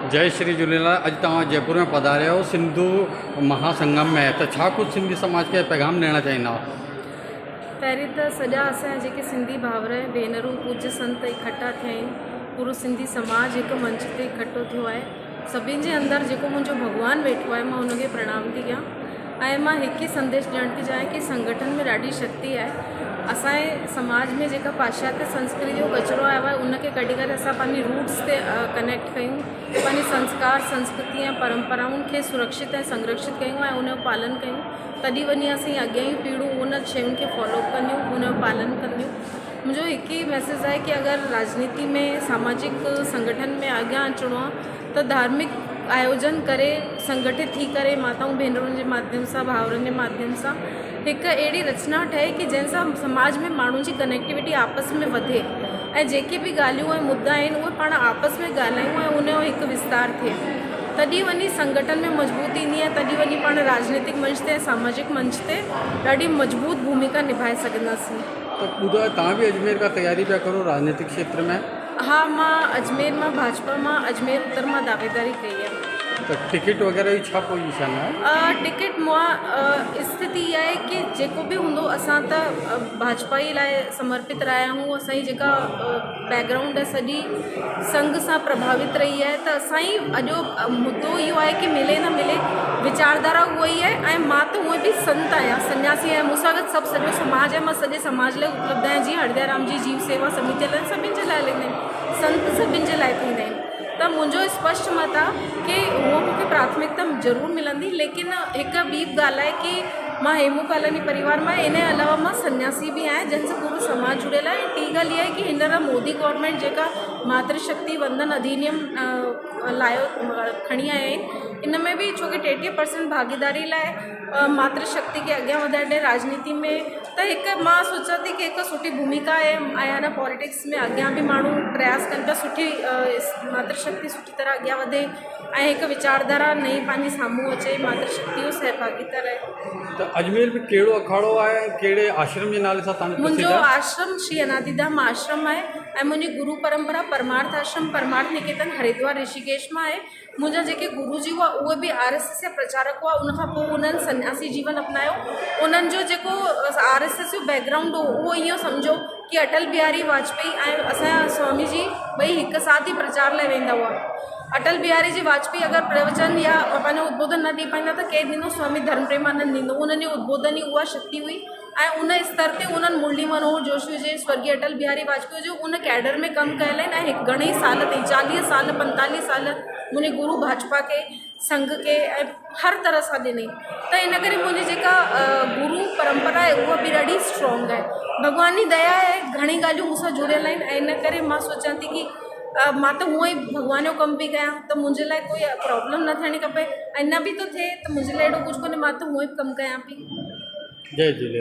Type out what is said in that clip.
جئي شري جهوليلال اڄ توهان جئپور ۾ پڌاريا آهيو سنڌو مها سنگم ۾ ته ڇا ڪجهه سنڌي سماج کي پيغام ڏيڻ چاهيندا. پهرين ته سڄا اسان جا جيڪي سنڌي ڀائر ۽ ڀينرون پوڄ سنت اڪٺا ٿيا آهن پورو سنڌي سماج هڪ منچ تي اڪٺو ٿيو آهي سڀني جي اندر جيڪو منهنجو ڀڳوان ويٺو آهي مان ان کي پرڻام ٿي ڪيان ۽ مان هڪ ئي سنديش ڏيڻ ٿي چاهيان ڪي سنگٺن ۾ ڏاڍي شڪتي آهي اسان جي سماج ۾ جيڪا پاشچاتيه سنسڪرتي جو ڪچرو آيو آهي ان کي ڪڍي ڪري اسان پنهنجي روٽس تي ڪنيڪٽ ڪيون پنهنجي سنسڪار سنسڪرتي ۽ پرمپرائن کي سرڪشت ۽ سنرڪشت ڪيون ۽ ان جو پالن ڪيون تڏهن وڃي اسين اڳيان جون پيڙهيون ان شين کي فالو اپ ڪنديون ان جو پالن ڪنديون منهنجو هڪ ئي ميسيج آهي ڪي اگر راجنيتي ۾ ساماجڪ سنگٺن ۾ اڳيان اچڻو آهي ته ڌارمڪ آيوجن ڪري سنگٺت ٿي ڪري ماتائون ڀينرن جي ماڌيم سان ڀائرن جي ماڌيم سان هڪ اهڙي رچنا ٺهي ڪي جنهن سان سماج ۾ ماڻهن جي ڪنيڪٽيوٽي آپس ۾ وڌي ۽ جيڪي به ڳالهيون ۽ مدا آهن اهي پاڻ آپس ۾ ڳالهايون ۽ ان جو هڪ وستار ٿئي تڏهن وڃي سنگٺن ۾ مضبوطي ايندي ۽ تڏهن وڃي پاڻ راجنيتڪ منچ تي ۽ ساماجڪ منچ تي ڏاڍي مضبوط ڀومڪا نڀائي سگهنداسين. ته ٻڌايو توهان به اجمير کان تياري پيا ڪرو راجنيتڪ کيتر ۾؟ ها مان اجمير مان ڀاجپا مان اجمير اتر مان دعويداري ڪئي آهي. ته ٽڪيٽ وغيره جي ڇا پوزيشن آهي؟ ٽڪيٽ مان اسٿتي اها آهي ڪي جيڪو به هوندو اسان ته ڀاجپا ئي لاء سمرپت رهيا آهيون اسان جي جيڪا بيڪ گرائونڊ آهي سڄي سنگهه سان پرڀاوت رهي آهي ته اسان جي اڄ مدو اهو آهي ڪي ملي نه ملي ويچارڌارا اها ئي آهي ۽ مان ته هونئن به سنت آهيان سنياسي آهيان مون سان گڏ سڀ سڄو سماج آهي مان سڄي سماج لاء اپلبڌ آهيان جيئن هرديا رام جي جيو سيوا سمتي لاء سڀني جي لاء هلندي آهن سنت سڀني جي لاء ٿيندا آهن ته منهنجو اسپشٽ مت آهي ڪي هونئن مون کي پراٿمڪتا ضرور ملندي ليڪن هڪ ٻي به ڳالهه آهي ڪي مان هيمو ڪالاڻي پريوار مان ان جي علاوه مان سنياسي به آهيان جنهن سان پورو سماج جڙيل آهي ۽ ٽين ڳالهه اها آهي ڪي هينئر مودي گورنمينٽ جيڪا ماتر شڪتي وندن اڌينيم لايو کڻي آيا آهن ان ۾ به ڇو ڪي 33 پرسنٽ ڀاگيداري لاء ماتر شڪتي کي اڳيان وڌائڻ لاء راجنيتي ۾ ته هڪ مان سوچان ٿي ڪي هڪ سٺي ڀومڪا آهي ۽ هن پاليٽڪس ۾ اڳيان به ماڻهو پرياس ڪن پيا سٺي ماتر شڪتي سٺي طرح اڳيان وڌي ۽ هڪ ويچارڌارا نئين پنهنجي سامهون اچي ماتر شڪتي جو سهڀاگيتا رهي. ته اجمير ۾ ڪهڙو اکاڙو آهي ۽ ڪهڙي آشرم جي نالي سان توهان جو پرسڌ منهنجو آهي؟ آشرم شري اناديڌام آشرم آهي ۽ منهنجي گرو پرمپرا پرمارٿ آشرم پرمارٿ نڪيتن هردوار رشيڪيش مان آهي. منهنجا جيڪي گرو جي هئا اهي به آر ايس ايس جا پرچارڪ هئا ان کان پوء انهن سنياسي جيون اپنايو انهن جو جيڪو آر ايس ايس جو بيڪ گرائونڊ هو اهو ائين سمجهو ڪي اٽل بهاري واجپائي ۽ اسان جا سوامي جي ٻئي هڪ ساٿ ئي پرچار لاءِ ويندا هئا اٽل بهاري جي واجپائي اگر پروچن يا پنهنجو ادبوڌن نه ڏئي پائيندا ته ڪير ڏيندو سوامي ڌرم پريمانند ڏيندو انهن جو ادبوڌن ئي اها شڪتي هئي ۽ ان استر تي انهن مرلي منوهر جوشي هجي، سورڳيه اٽل بهاري واجپائي هجي ان ڪيڊر ۾ ڪم ڪيل آهن ۽ گهڻي ئي سال تائين 40 سال 45 سال منهنجي گرو ڀاجپا کي سنگهه کي ۽ هر طرح سان ڏني ته ان ڪري منهنجي جيڪا گرو پرمپرا آهي اها به ڏاڍي اسٽرانگ آهي ڀڳوان جي ديا آهي گهڻي ڳالهيون مون سان جڙيل آهن ۽ ان ڪري مان سوچان ٿي ڪي مان ته هونئن ئي ڀڳوان جو ڪم پئي ڪيان ته منهنجي لاءِ ڪوئي پرابلم نه ٿيڻي کپي ۽ نه به ٿو ٿئي ته منهنجي لاءِ اهڙو ڪجهه ڪونهي مان ته هونئن ئي ڪم ڪيان پئي. جئي جهوليلال.